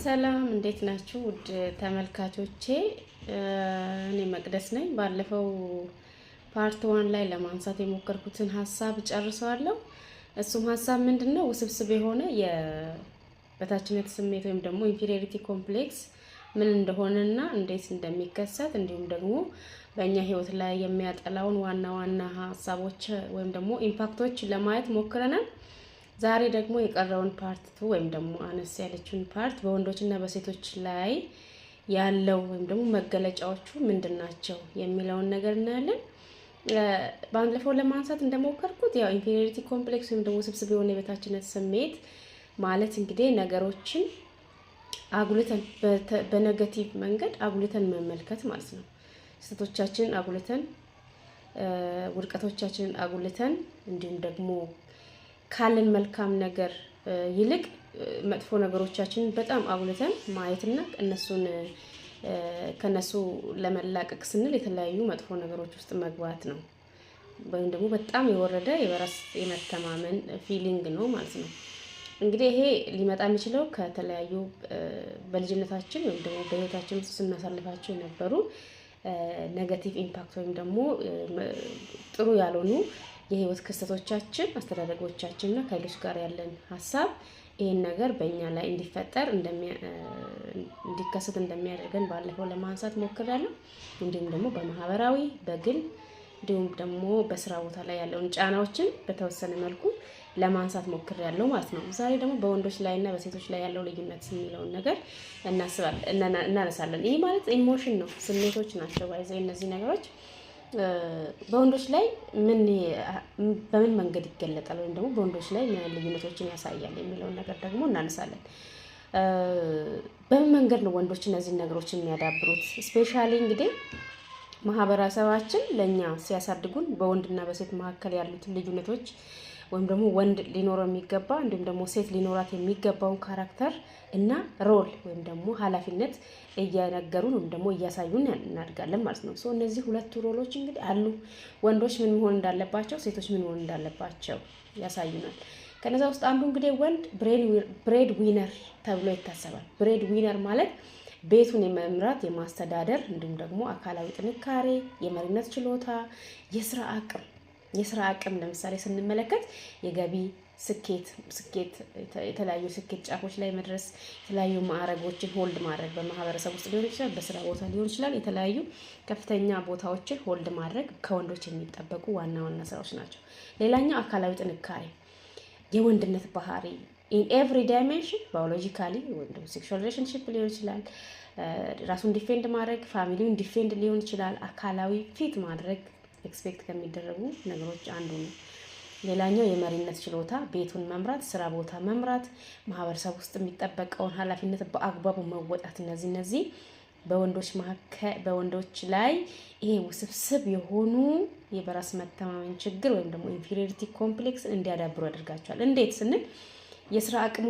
ሰላም እንዴት ናችሁ? ውድ ተመልካቾቼ፣ እኔ መቅደስ ነኝ። ባለፈው part one ላይ ለማንሳት የሞከርኩትን ሀሳብ ጨርሰዋለሁ። እሱም ሀሳብ ምንድን ነው? ውስብስብ የሆነ የበታችነት ስሜት ወይም ደግሞ inferiority complex ምን እንደሆነና እንዴት እንደሚከሰት እንዲሁም ደግሞ በእኛ ሕይወት ላይ የሚያጠላውን ዋና ዋና ሀሳቦች ወይም ደግሞ impact ኦች ለማየት ሞክረናል። ዛሬ ደግሞ የቀረውን part two ወይም ደግሞ አነስ ያለችውን part በወንዶች እና በሴቶች ላይ ያለው ወይም ደግሞ መገለጫዎቹ ምንድን ናቸው የሚለውን ነገር እናያለን። ባለፈው ለማንሳት እንደሞከርኩት ያው inferiority complex ወይም ደግሞ ውስብስብ የሆነ የበታችነት ስሜት ማለት እንግዲህ ነገሮችን አጉልተን፣ በ negative መንገድ አጉልተን መመልከት ማለት ነው። ስህተቶቻችንን አጉልተን፣ ውድቀቶቻችንን አጉልተን እንዲሁም ደግሞ ካለን መልካም ነገር ይልቅ መጥፎ ነገሮቻችንን በጣም አጉልተን ማየትና እነሱን ከነሱ ለመላቀቅ ስንል የተለያዩ መጥፎ ነገሮች ውስጥ መግባት ነው። ወይም ደግሞ በጣም የወረደ የበራስ የመተማመን feeling ነው ማለት ነው። እንግዲህ ይሄ ሊመጣ የሚችለው ከተለያዩ በልጅነታችን ወይም ደግሞ በህይወታችን ውስጥ ስናሳልፋቸው የነበሩ negative impact ወይም ደግሞ ጥሩ ያልሆኑ የህይወት ክስተቶቻችን፣ አስተዳደጎቻችን እና ከሌሎች ጋር ያለን ሀሳብ ይህን ነገር በእኛ ላይ እንዲፈጠር፣ እንዲከሰት እንደሚያደርገን ባለፈው ለማንሳት ሞክሬያለሁ። እንዲሁም ደግሞ በማህበራዊ፣ በግል እንዲሁም ደግሞ በስራ ቦታ ላይ ያለውን ጫናዎችን በተወሰነ መልኩ ለማንሳት ሞክሬያለሁ ማለት ነው። ዛሬ ደግሞ በወንዶች ላይ እና በሴቶች ላይ ያለው ልዩነት የሚለውን ነገር እናነሳለን። ይህ ማለት emotion ነው፣ ስሜቶች ናቸው። By the way እነዚህ ነገሮች በወንዶች ላይ ምን በምን መንገድ ይገለጣል ወይም ደግሞ በወንዶች ላይ ምን ልዩነቶችን ያሳያል የሚለውን ነገር ደግሞ እናነሳለን። በምን መንገድ ነው ወንዶች እነዚህን ነገሮች የሚያዳብሩት? Especially እንግዲህ ማህበረሰባችን ለእኛ ሲያሳድጉን በወንድና በሴት መካከል ያሉትን ልዩነቶች ወይም ደግሞ ወንድ ሊኖረው የሚገባ እንዲሁም ደግሞ ሴት ሊኖራት የሚገባውን character እና role ወይም ደግሞ ኃላፊነት እየነገሩን ወይም ደግሞ እያሳዩን እናድጋለን ማለት ነው። So እነዚህ ሁለቱ role ኦች እንግዲህ አሉ። ወንዶች ምን መሆን እንዳለባቸው፣ ሴቶች ምን መሆን እንዳለባቸው ያሳዩናል። ከነዛ ውስጥ አንዱ እንግዲህ ወንድ bread winner ተብሎ ይታሰባል። Bread winner ማለት ቤቱን የመምራት፣ የማስተዳደር እንዲሁም ደግሞ አካላዊ ጥንካሬ፣ የመሪነት ችሎታ፣ የስራ አቅም ለምሳሌ ስንመለከት የገቢ ስኬት፣ የተለያዩ ስኬት ጫፎች ላይ መድረስ፣ የተለያዩ ማዕረጎችን hold ማድረግ በማህበረሰብ ውስጥ ሊሆን ይችላል፣ በስራ ቦታ ሊሆን ይችላል። የተለያዩ ከፍተኛ ቦታዎችን hold ማድረግ ከወንዶች የሚጠበቁ ዋና ዋና ስራዎች ናቸው። ሌላኛው አካላዊ ጥንካሬ፣ የወንድነት ባህሪ in every dimension፣ biologically ወይም ደግሞ sexual relationship ሊሆን ይችላል። ራሱን defend ማድረግ፣ family ውን defend ሊሆን ይችላል። አካላዊ fit ማድረግ expect ከሚደረጉ ነገሮች አንዱ ነው። ሌላኛው የመሪነት ችሎታ፣ ቤቱን መምራት፣ ስራ ቦታ መምራት፣ ማህበረሰብ ውስጥ የሚጠበቀውን ኃላፊነት በአግባቡ መወጣት፣ እነዚህ በወንዶች መካከል በወንዶች ላይ ይሄ ውስብስብ የሆኑ የበራስ መተማመን ችግር ወይም ደግሞ inferiority complex እንዲያዳብሩ ያደርጋቸዋል። እንዴት ስንል የስራ አቅሙ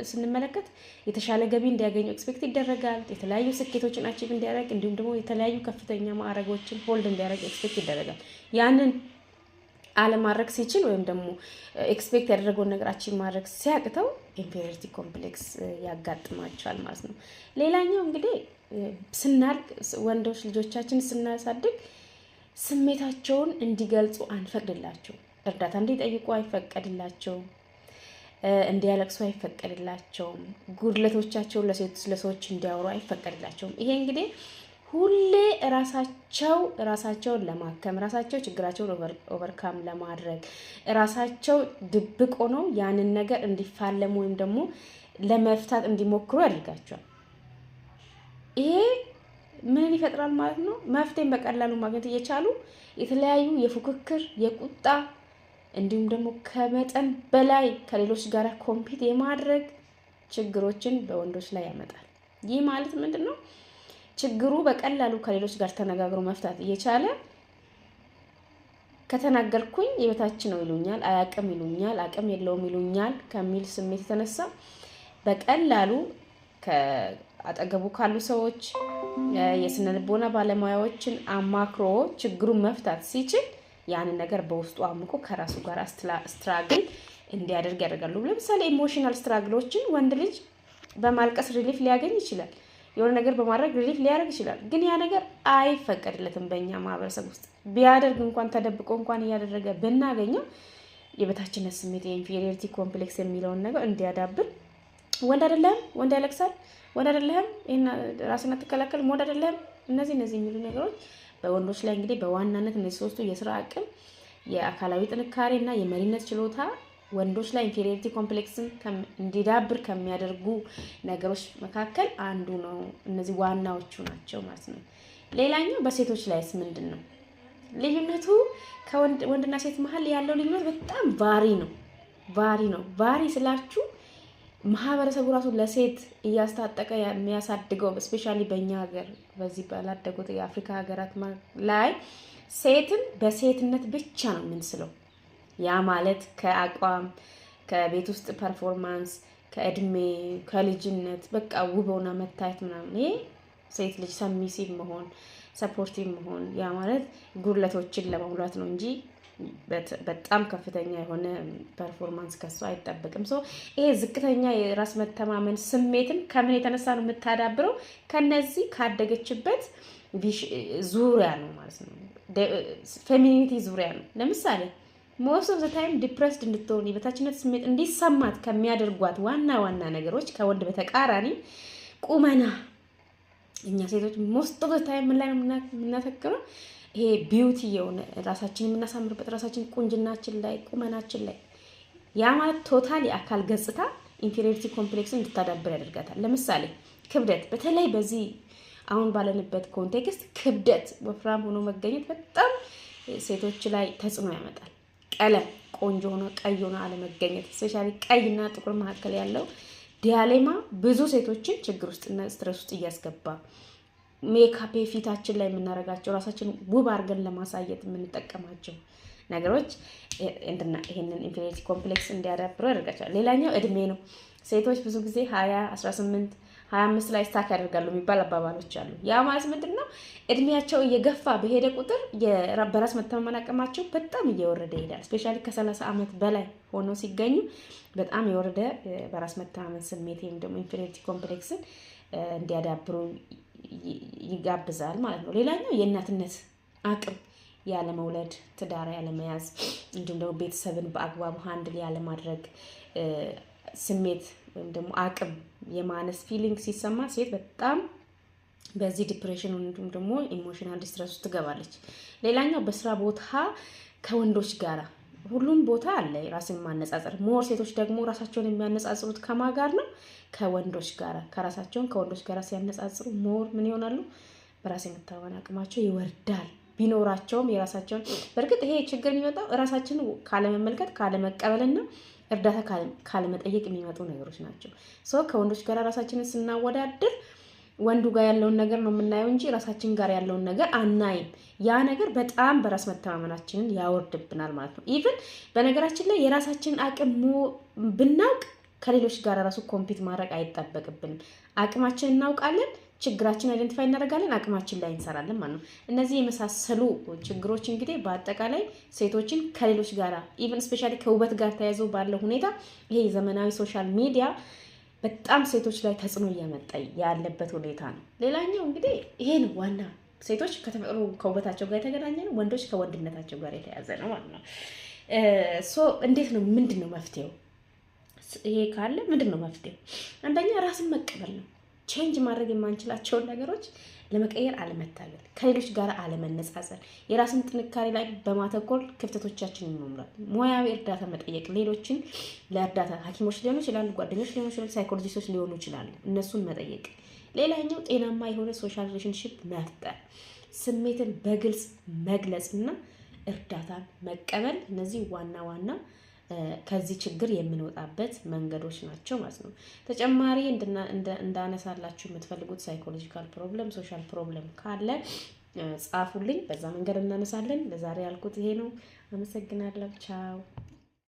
ስንመለከት የተሻለ ገቢ እንዲያገኙ expect ይደረጋል። የተለያዩ ስኬቶችን achieve እንዲያደርግ እንዲሁም ደግሞ የተለያዩ ከፍተኛ ማዕረጎችን hold እንዲያደርግ expect ይደረጋል። ያንን አለማድረግ ሲችል ወይም ደግሞ expect ያደረገውን ነገር achieve ማድረግ ሲያቅተው inferiority complex ያጋጥማቸዋል ማለት ነው። ሌላኛው እንግዲህ ስናድግ ወንዶች ልጆቻችን ስናሳድግ ስሜታቸውን እንዲገልጹ አንፈቅድላቸውም። እርዳታ እንዲጠይቁ አይፈቀድላቸውም። እንዲያለቅሱ አይፈቀድላቸውም። ጉድለቶቻቸውን ለሰዎች እንዲያወሩ አይፈቀድላቸውም። ይሄ እንግዲህ ሁሌ ራሳቸው ራሳቸውን ለማከም፣ ራሳቸው ችግራቸውን overcome ለማድረግ፣ ራሳቸው ድብቅ ሆነው ያንን ነገር እንዲፋለሙ ወይም ደግሞ ለመፍታት እንዲሞክሩ ያደርጋቸዋል። ይሄ ምን ይፈጥራል ማለት ነው? መፍትሄን በቀላሉ ማግኘት እየቻሉ የተለያዩ የፉክክር፣ የቁጣ እንዲሁም ደግሞ ከመጠን በላይ ከሌሎች ጋር compete የማድረግ ችግሮችን በወንዶች ላይ ያመጣል። ይህ ማለት ምንድን ነው? ችግሩ በቀላሉ ከሌሎች ጋር ተነጋግሮ መፍታት እየቻለ ከተናገርኩኝ የበታች ነው ይሉኛል፣ አያቅም ይሉኛል፣ አቅም የለውም ይሉኛል ከሚል ስሜት የተነሳ በቀላሉ ከአጠገቡ ካሉ ሰዎች የስነ ልቦና ባለሙያዎችን አማክሮ ችግሩን መፍታት ሲችል ያንን ነገር በውስጡ አምቆ ከራሱ ጋር struggle እንዲያደርግ ያደርጋሉ። ለምሳሌ emotional struggle ኦችን ወንድ ልጅ በማልቀስ relief ሊያገኝ ይችላል። የሆነ ነገር በማድረግ relief ሊያደርግ ይችላል። ግን ያ ነገር አይፈቀድለትም በእኛ ማህበረሰብ ውስጥ። ቢያደርግ እንኳን፣ ተደብቆ እንኳን እያደረገ ብናገኘው የበታችነት ስሜት፣ የ inferiority complex የሚለውን ነገር እንዲያዳብር፣ ወንድ አይደለህም፣ ወንድ ያለቅሳል፣ ወንድ አይደለህም፣ ይሄን ራስን አትከላከልም፣ ወንድ አይደለህም፣ እነዚህ የሚሉ ነገሮች በወንዶች ላይ እንግዲህ በዋናነት እነዚህ ሶስቱ የስራ አቅም፣ የአካላዊ ጥንካሬ እና የመሪነት ችሎታ ወንዶች ላይ inferiority complex ን እንዲዳብር ከሚያደርጉ ነገሮች መካከል አንዱ ነው። እነዚህ ዋናዎቹ ናቸው ማለት ነው። ሌላኛው በሴቶች ላይስ ምንድን ነው ልዩነቱ? ከወንድና ሴት መሀል ያለው ልዩነት በጣም vary ነው። Vary ነው። Vary ስላችሁ ማህበረሰቡ ራሱ ለሴት እያስታጠቀ የሚያሳድገው፣ especially በእኛ ሀገር፣ በዚህ ባላደጉት የአፍሪካ ሀገራት ላይ ሴትን በሴትነት ብቻ ነው የምንስለው። ያ ማለት ከአቋም፣ ከቤት ውስጥ performance፣ ከእድሜ፣ ከልጅነት፣ በቃ ውብ ሆና መታየት ምናምን፣ ይሄ ሴት ልጅ submissive መሆን፣ supportive መሆን፣ ያ ማለት ጉድለቶችን ለመሙላት ነው እንጂ በጣም ከፍተኛ የሆነ performance ከሷ አይጠበቅም። So ይሄ ዝቅተኛ የራስ መተማመን ስሜትን ከምን የተነሳ ነው የምታዳብረው? ከነዚህ ካደገችበት ዙሪያ ነው ማለት ነው። Femininity ዙሪያ ነው። ለምሳሌ most of the time depressed እንድትሆን፣ የበታችነት ስሜት እንዲሰማት ከሚያደርጓት ዋና ዋና ነገሮች ከወንድ በተቃራኒ ቁመና። እኛ ሴቶች most of the time ምን ላይ ነው የምናተክረው? ይሄ beauty የሆነ ራሳችን የምናሳምርበት፣ ራሳችን ቁንጅናችን ላይ፣ ቁመናችን ላይ። ያ ማለት total የአካል ገጽታ inferiority complex ን እንድታዳብር ያደርጋታል። ለምሳሌ ክብደት፣ በተለይ በዚህ አሁን ባለንበት context ክብደት፣ ወፍራም ሆኖ መገኘት በጣም ሴቶች ላይ ተጽዕኖ ያመጣል። ቀለም፣ ቆንጆ ሆኖ ቀይ ሆኖ አለመገኘት፣ especially ቀይና ጥቁር መካከል ያለው dilemma ብዙ ሴቶችን ችግር ውስጥና stress ውስጥ እያስገባ፣ ሜካፕ፣ ፊታችን ላይ የምናደርጋቸው፣ ራሳችን ውብ አድርገን ለማሳየት የምንጠቀማቸው ነገሮች እንትና ይሄንን inferiority complex እንዲያዳብሩ ያደርጋቸዋል። ሌላኛው እድሜ ነው። ሴቶች ብዙ ጊዜ 20፣ 18፣ 25 ላይ stuck ያደርጋሉ የሚባል አባባሎች አሉ። ያ ማለት ምንድን ነው? እድሜያቸው እየገፋ በሄደ ቁጥር በራስ መተማመን አቅማቸው በጣም እየወረደ ይሄዳል። Especially ከ30 ዓመት በላይ ሆነው ሲገኙ በጣም የወረደ በራስ መተማመን ስሜት ወይም ደግሞ inferiority complex ን እንዲያዳብሩ ይጋብዛል ማለት ነው። ሌላኛው የእናትነት አቅም ያለመውለድ፣ ትዳር ያለመያዝ፣ እንዲሁም ደግሞ ቤተሰብን በአግባቡ handle ያለማድረግ ስሜት ወይም ደግሞ አቅም የማነስ feeling ሲሰማ ሴት በጣም በዚህ depression እንዲሁም ደግሞ emotional distress ውስጥ ትገባለች። ሌላኛው በስራ ቦታ ከወንዶች ጋራ፣ ሁሉም ቦታ አለ ራስን ማነጻጸር። More ሴቶች ደግሞ ራሳቸውን የሚያነጻጽሩት ከማ ጋር ነው? ከወንዶች ጋር። ከራሳቸውን ከወንዶች ጋር ሲያነጻጽሩ more ምን ይሆናሉ? በራስ የመተማመን አቅማቸው ይወርዳል። ቢኖራቸውም የራሳቸውን፣ በእርግጥ ይሄ ችግር የሚመጣው ራሳችንን ካለመመልከት፣ ካለመቀበልና እርዳታ ካለመጠየቅ የሚመጡ ነገሮች ናቸው። So ከወንዶች ጋር ራሳችንን ስናወዳድር ወንዱ ጋር ያለውን ነገር ነው የምናየው እንጂ ራሳችን ጋር ያለውን ነገር አናይም። ያ ነገር በጣም በራስ መተማመናችንን ያወርድብናል ማለት ነው። Even በነገራችን ላይ የራሳችንን አቅም ብናውቅ ከሌሎች ጋር ራሱ compete ማድረግ አይጠበቅብንም። አቅማችን እናውቃለን፣ ችግራችን identify እናደርጋለን፣ አቅማችን ላይ እንሰራለን ማለት ነው። እነዚህ የመሳሰሉ ችግሮች እንግዲህ በአጠቃላይ ሴቶችን ከሌሎች ጋር even especially ከውበት ጋር ተያይዞ ባለው ሁኔታ ይሄ የዘመናዊ social media በጣም ሴቶች ላይ ተጽዕኖ እያመጣ ያለበት ሁኔታ ነው። ሌላኛው እንግዲህ ይሄ ነው ዋና፣ ሴቶች ከተፈጥሮ ከውበታቸው ጋር የተገናኘ ነው፣ ወንዶች ከወንድነታቸው ጋር የተያዘ ነው ማለት ነው። So እንዴት ነው፣ ምንድን ነው መፍትሄው? ይሄ ካለ ምንድን ነው መፍትሄው? አንደኛ ራስን መቀበል ነው። Change ማድረግ የማንችላቸውን ነገሮች ለመቀየር አለመታገል፣ ከሌሎች ጋር አለመነጻጸር፣ የራስን ጥንካሬ ላይ በማተኮር ክፍተቶቻችንን መሙላት፣ ሙያዊ እርዳታ መጠየቅ፣ ሌሎችን ለእርዳታ ሐኪሞች ሊሆኑ ይችላሉ፣ ጓደኞች ሊሆኑ ይችላሉ፣ ሳይኮሎጂስቶች ሊሆኑ ይችላሉ። እነሱን መጠየቅ። ሌላኛው ጤናማ የሆነ social relationship መፍጠር፣ ስሜትን በግልጽ መግለጽና እርዳታን መቀበል፣ እነዚህ ዋና ዋና ከዚህ ችግር የምንወጣበት መንገዶች ናቸው ማለት ነው። ተጨማሪ እንዳነሳላችሁ የምትፈልጉት psychological problem፣ social problem ካለ ጻፉልኝ። በዛ መንገድ እናነሳለን። ለዛሬ ያልኩት ይሄ ነው። አመሰግናለሁ። ቻው።